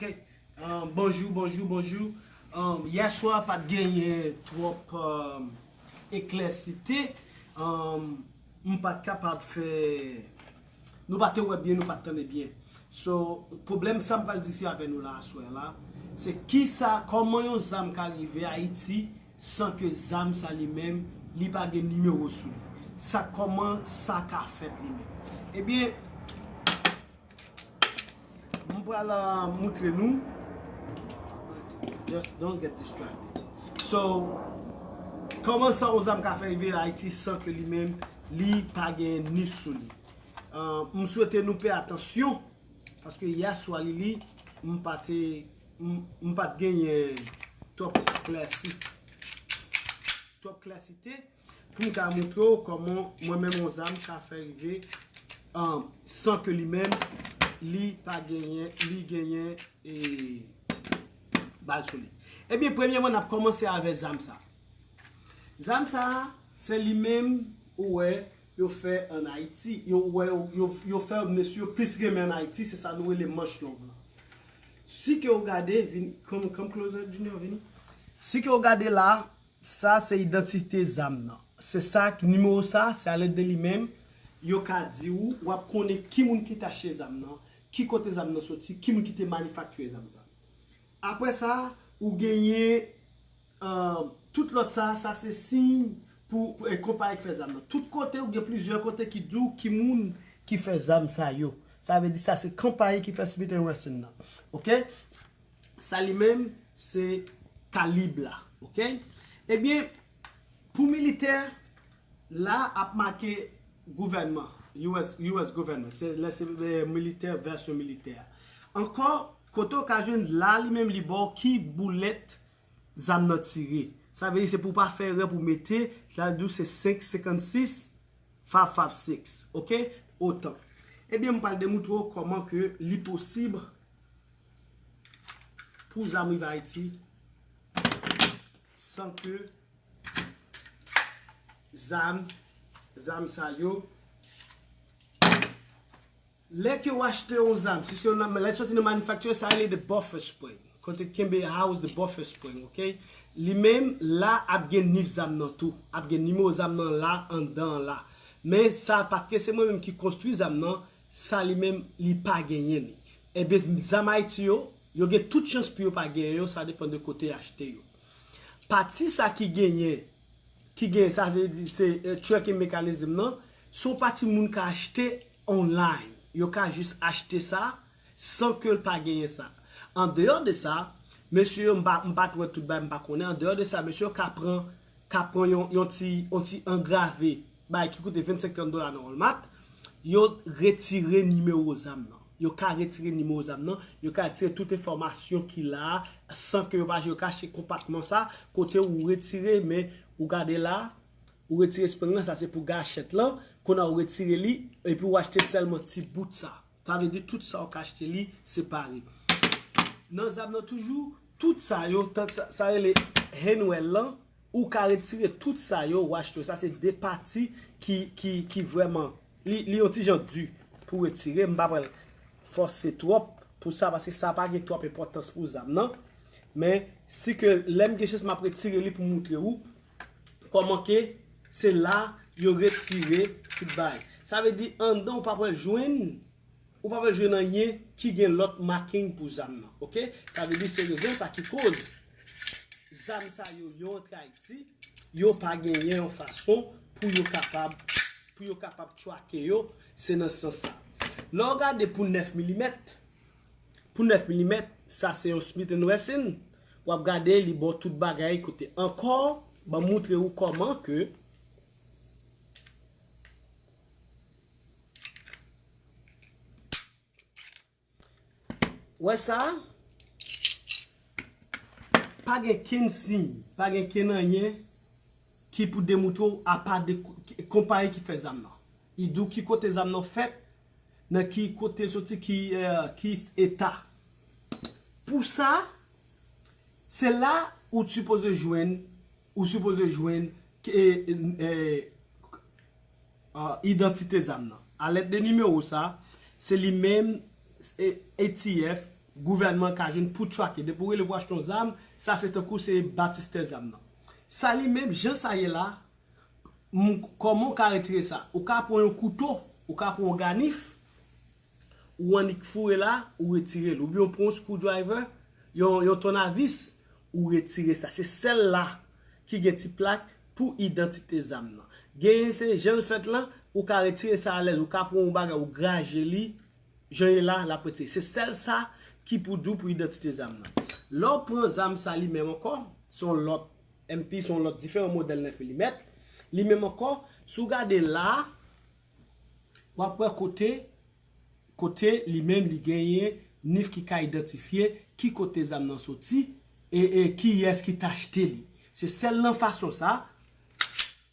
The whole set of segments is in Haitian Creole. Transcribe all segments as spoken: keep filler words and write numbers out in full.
Ok. Um, bonjou, bonjou, bonjou. Um, yè swa pa t genyen twòp um, eklèsite. Um, m pa t kapab fè. Nou pa te wè byen, nou pa t tande byen. So, pwoblèm sa m pral diskite avè nou la aswè la, se kisa, kòman yon zam ka rive Ayiti san ke zam sa li menm, li pa gen nimewo sou li. Sa, kòman sa ka fèt li menm? Ebyen, m pral uh, moutre nou. Just don't get distracted. So, kòman sa yon zam ka fè rive Ayiti san ke li menm, li pa gen nimewo sou li? Uh, m swete nou pè atansyon, paske yè swa li li, m pa te, m, m pa t genyen twòp klèsi, twòp klèsite pou m ka moutre w kòman mwen menm yon zam ka fè rive um, san ke li menm, li pa genyen, li genyen e, bal sou li. Ebyen, premyèman, n ap kòmanse avè zam sa. Zam sa, se li menm ou wè yo fè ann Ayiti. Yo wè yo, yo, yo fè mesye yo plis renmen ann Ayiti, se sa nou rele manch long lan. Si ke w gade, vin, come, come closer, Junior, vini. Si ke w gade la, sa se idantite zam nan. Se sa, nimewo sa, se alèd de li menm, yo ka di ou, w ap konnen ki moun ki te achte zam nan, ki kote zam nan soti, ki moun ki te manifaktiye zam sa. Apre sa, ou genyen uh, tout lòt sa, sa se siy pou, pou e, konpayi ki fè zam nan. Tout kote, ou gen plizyè kote ki di w ki moun ki fè zam sa yo. Sa vle di sa se konpayi ki fè Smith and Wesson nan. Ok? Sa li menm, se kalib la. Ok? Ebyen, pou militè, la ap make gouvènman, U S, U S gouvènman. Se, lè se e, militè, vèsyon militè. Ankò, kote w ka jwenn la, li menm li ba w ki boulèt zam nan tire. Sa vle di se pou w pa fè erè pou w mete, sa vle di se senk senkannsis, five five six, ok? Otan. Ebyen, m pral demoutre w kòman ke li posib pou zam rive Ayiti san ke zam, zam sa yo. Lè ke w achte yon zam, si se yon, lè soti nan manufacturer, sa rele the buffer spring. Kote kenbe house the buffer spring, ok? Li menm, la ap gen nif zam nan tou. Ap gen nimewo zam nan la, anndan an la. Men sa, paske se mwen menm ki konstwi zam nan, sa li menm, li pa genyen li. Ebyen, zam Ayiti yo, yo gen tout chans pou yo pa genyen yo, sa depann de kote y achte yo. Pati sa ki genyen, ki genyen, sa vle di se eh, tracking mechanism nan, se yon pati moun ka achte online. Yo ka jis achte sa san ke l pa genyen sa. Andeyò de sa, mesye yo, m pa, m pa t wè tout bagay, m pa konnen. Andeyò de sa, mesye yo ka pran, ka pran yon, yon ti, yon ti angrave, bagay ki koute vennsenk trant dola nan Walmart, yo retire nimewo zam nan. Yo ka retire nimewo zam nan, yo ka retire tout enfòmasyon ki la a, san ke yo pa, yo kache konpatman sa, kote ou retire, men ou gade la, ou retire spring lan, sa se pou gachèt lan, kounye a ou retire li, epi ou achte sèlman ti bout sa. Sa vle di tout sa ou ka achte li separe. Nan zam nan toujou, tout sa yo, tan sa, sa rele handwell lan, ou ka retire tout sa yo, ou achte yo. Sa se de pati ki, ki, ki vrèman, li, li yon ti jan di pou retire. M pa pral fòse twòp pou sa, paske sa pa gen twòp enpòtans pou zam nan. Men, si ke lè m gen chans, m ap retire li pou moutre ou kòman ke se la yo retire tout bagay. Sa vle di, anndan ou pa pral jwenn, ou pa pral jwenn anyen ki gen lòt marking pou zam nan, ok? Sa vle di, se rezon sa ki koz zam sa yo, yo antre Ayiti, yo pa genyen yon fason pou yo kapab, pou yo kapab trake yo, se nan sans sa. Lè w gade pou nèf milimèt, pou nèf milimèt, sa se yon Smith and Wesson, w ap gade li ba w tout bagay kote. Ankò, ban m moutre ou kòman ke Wè sa? Pa gen kenn siy, pa gen kenn anyen ki pou demoutre w apa de ko-, konpayi ki fè zam nan. Li di w ki kote zam nan fèt, nan ki kote l soti, ki, eh, ki eta. Pou sa, se la ou t sipoze jwenn, ou sipoze jwenn, eh, eh, ah, idantite zam nan. Alèd de nimewo sa, se li menm, eh, A T F, gouvènman ka jwenn pou trake. Depi w rele pou achte yon zam, sa se tankou se batistè zam nan. Sa li menm, jan sa ye la, m- kòman w ka retire sa? Ou ka pran yon kouto, ou ka pran yon ganif, ou annik foure la, ou retire l. Oubyen w pran yon screwdriver, yon, yon tonavis, ou retire sa. Se sèl la ki gen ti plak pou idantite zam nan. Genyen se jan l fèt lan, ou ka retire sa alèz, ou ka pran yon bagay, ou graje li, jan l ye la, l ap retire. Se sèl sa ki pou di w pou idantite zam nan. Lè w pran zam sa li menm ankò, se yon lòt M P, se yon lòt diferan modèl nèf milimèt. Li menm ankò, si w gade la, w ap wè kote, kote li menm li genyen nif ki ka idantifye ki kote zam nan soti e, e kiyès ki t achte li. Se sèl nan fason sa,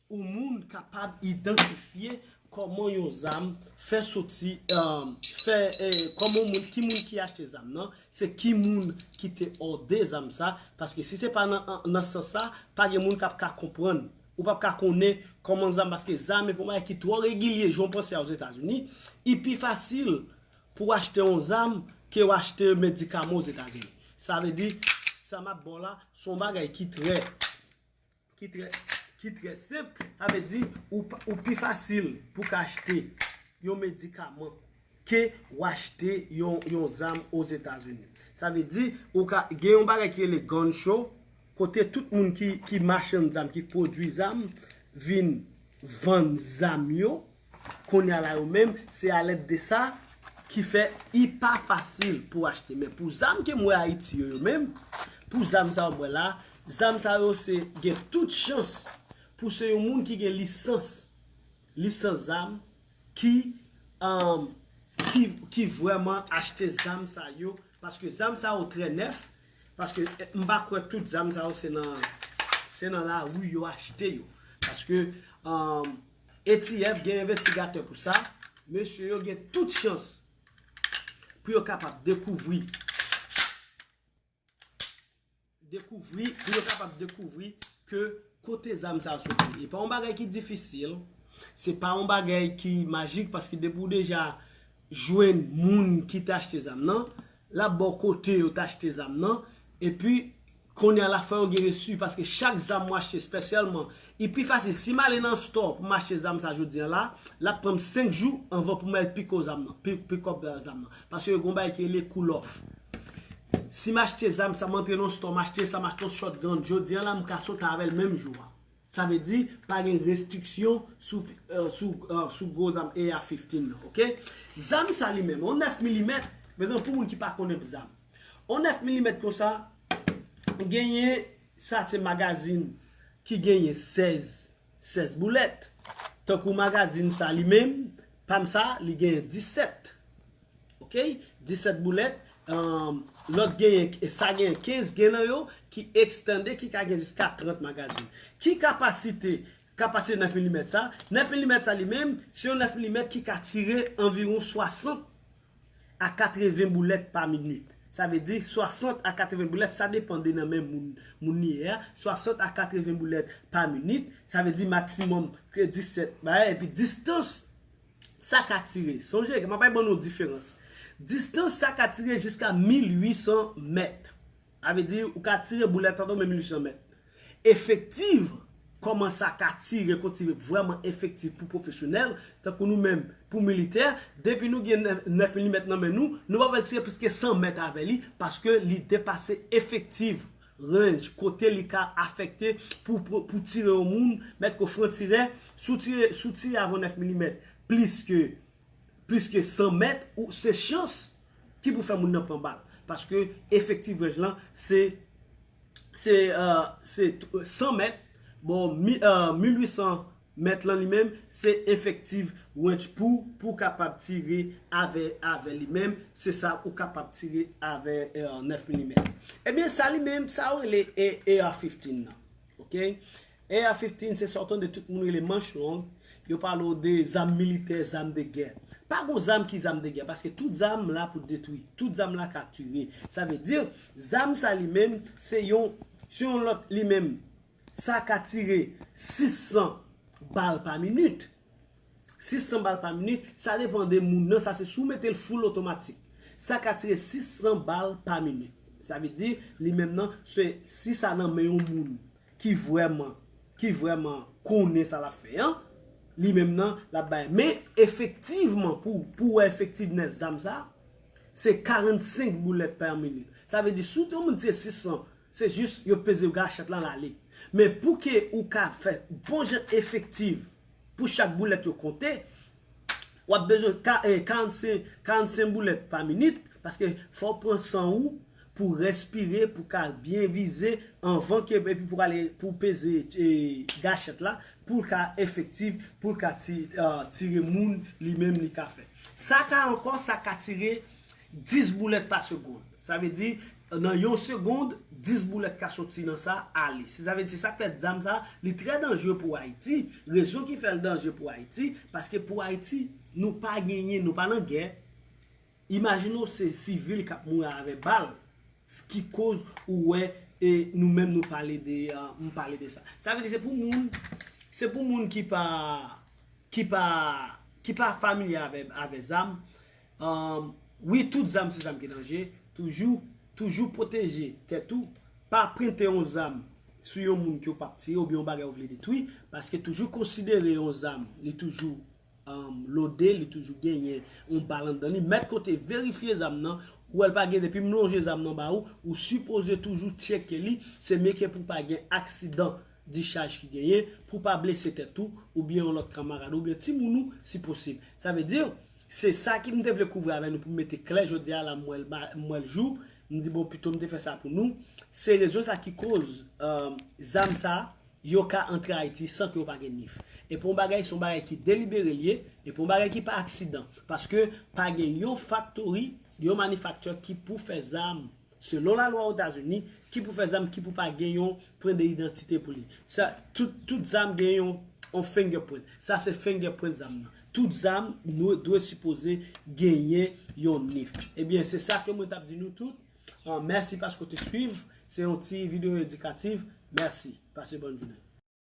ou moun kapab idantifye kòman yon zam fè soti, um, fè, eh, kòman moun, ki moun ki achte zam nan, se ki moun ki te òde zam sa, paske si se pa nan, nan sans sa, pa gen moun k ap ka konprann. Ou p ap ka konnen kòman zam, paske zam e pa yon bagay ki twò regilye, jan w panse a Ozetazini, li pi fasil pou w achte yon zam ke w achte medikaman Ozetazini. Sa vle di, sa m ap ba w la, se yon bagay ki trè ki trè, ki trè senp. Sa vle di, ou, pa- ou pi fasil pou w ka achte yon medikaman ke w achte yon, yon zam Ozetazini. Sa vle di, ou ka gen yon bagay ki rele gun show, kote tout moun ki, ki machann zam, ki pwodui zam, vin vann zam yo. Kounye a la yo menm, se alèd de sa ki fè li pa fasil pou achte. Men pou zam ke m wè Ayiti yo, yo menm, pou zam sa yo m wè la, zam sa yo se gen tout chans pou se yon moun ki gen lisans, lisans zam, ki, um, ki, ki vrèman achte zam sa yo, paske zam sa yo trè nèf, paske eh, m pa kwè tout zam sa yo se nan, se nan lari yo achte yo. Paske um, A T F gen envestigatè pou sa, mesye yo gen tout chans pou yo kapab dekouvri, dekouvri, pou yo kapab dekouvri ke kote zam sa yo soti. E pa yon bagay ki difisil, se pa yon bagay ki majik, paske depi w deja jwenn moun ki te achte zam nan, l ap ba w kote yo te achte zam nan, epi kounye a l ap fè yo gen resi, paske chak zam mwen achte espesyalman, li pi fasil. Si m ale nan store pou m achte zam sa jodi a la, l ap pran m senk jou anvan pou m al pike zam nan, pi- pick up zam nan. Paske yo gen yon bagay ki rele cool off. Si m achte zam sa, m antre nan store, m achte sa, m achte yon shotgun, jodi a la, m ka sot avè l menm jou a. Sa vle di, pa gen restriksyon sou, eh, sou, eh, sou gwo zam A R fifteen nan, oke? Zam sa li menm, yon nèf milimèt, mezanmi, pou moun ki pa konnen zam. Yon nèf milimèt konsa, genyen, sa se magazin ki genyen sèz, sèz boulèt. Tankou magazin sa li menm, pa m sa, li genyen disèt. Oke? Disèt boulèt. Um, lòt genyen, sa genyen kenz, gen nan yo ki ekstande, ki ka gen jiska trant magazin. Ki kapasite, kapasite nèf milimèt sa? Nèf milimèt sa li menm, se yon nèf milimèt ki ka tire anviwon swasant a katreven boulèt pa minit. Sa vle di swasant a katreven boulèt, sa depann de nan men moun, moun li ye a. Swasant a katreven boulèt pa minit, sa vle di maksimòm ke disèt bagay, epi distans sa ka tire. Sonje, m ap bay ban nou diferans. Distans sa ka tire jiska mil uit san mèt. Sa vle di, ou ka tire boulèt antre men mil uit san mèt. Efektif, kòman sa ka tire, kon tire vrèman efektif pou pwofesyonèl, tankou nou menm, pou militè, depi nou gen nèf milimèt nan men nou, nou pa pral tire plis ke san mèt avè li, paske li depase efektif range, kote li ka afekte pou, pou, pou tire yon moun, mèt ke frantirè, si w tire, si w tire avè yon nèf milimèt plis ke, plis ke san mèt, ou se chans ki pou fè moun nan pran bal. Paske efektif range lan, se, se, eh, se t- san mèt, bon, mi- eh, mil uit san mèt lan li menm, se efektif range pou, pou kapab tire avè, avè li menm, se sa ou kapab tire avè, eh, nèf milimèt. Ebyen, sa li menm, sa yo rele A- A R fifteen nan. Oke? A R fifteen, se sa w tande tout moun rele manch long. Yo pale w de zam militè, zam de gè. Pa gon zam ki zam de gè, paske tout zam la pou detwi. Tout zam la ka tire. Sa vle di, zam sa li menm, se yon, se yon lòt li menm. Sa ka tire sis san bal pa minit. Sis san bal pa minit, sa depann de moun nan, sa se si w mete l full otomatik. Sa ka tire sis san bal pa minit. Sa vle di, li menm nan, se, si sa nan men yon moun ki vrèman, ki vrèman konnen sa l ap fè an, li menm nan, l ap bay. Men efektivman, pou, pou wè efektivnès zam sa, se karannsenk boulèt pa minit. Sa vle di, si yon moun tire sis san, se jis yo peze gachèt lan, l ale. Men pou ke ou ka fè bon jan efektiv pou chak boulèt yo konte, w ap bezwen ka, eh, karannsenk, karannsenk boulèt pa minit, paske fò w pran san ou pou respire, pou ka byen vize anvan ke, epi pou ale, pou peze, eh, gachèt la, pou l ka efektiv, pou l ka ti, ah, tire moun, li menm li ka fè. Sa ka ankò, sa ka tire dis boulèt pa segond. Sa vle di, nan yon segond, dis boulèt ka soti nan sa, ale. Se, sa vle di, se sa k fè zam sa, li trè danjere pou Ayiti. Rezon ki fè l danjere pou Ayiti, paske pou Ayiti, nou pa genyen, nou pa nan gè. Imajine w se sivil k ap mouri avè bal, ki koz ou wè, e nou menm nou pale de, ah, m pale de sa. Sa vle di, se pou moun, se pou moun ki pa, ki pa, ki pa familye avè, avè zam. Ahn, wi, tout zam se zam ki danje. Toujou, toujou pwoteje tèt ou. Pa prente yon zam sou yon moun ke w p ap tiye oubyen yon bagay ou vle detwi, paske toujou konsidere yon zam, li toujou, ahn, lode, li toujou genyen yon bal anndan li. Mèt kote, verifye zam nan, ou wè l pa gen, depi m lonje zam nan ba ou, ou sipoze toujou tcheke li, se meke pou pa gen aksidan dichaj ki genyen, pou pa blese tèt ou, oubyen yon lòt kanmarad, oubyen timoun ou, si posib. Sa vle di, se sa ki m te vle kouvri avè nou pou m mete klè jodi a la, m wè l ba-, m wè l jou, m di, bon, pito m te fè sa pou nou. Se rezon sa ki koz, ahn, zam sa, yo ka antre Ayiti san ke yo pa gen nif. E pa yon bagay, se yon bagay ki delibere l ye, e pa yon bagay ki pa aksidan. Paske pa gen yon faktori, yon manifakti ki pou fè zam, selon lalwa Ozetazini, ki pou fè zam, ki pou pa gen yon pwen de idantite pou li. Sa, tout, tout zam gen yon, yon fingerprint. Sa se fingerprint zam nan. Tout zam nou dwe sipoze genyen yon nif. Ebyen, se sa ke mwen t ap di nou tout. Ah, mèsi paske w te swiv. Se yon ti videyo edikatif. Mèsi. Pase bòn jounen.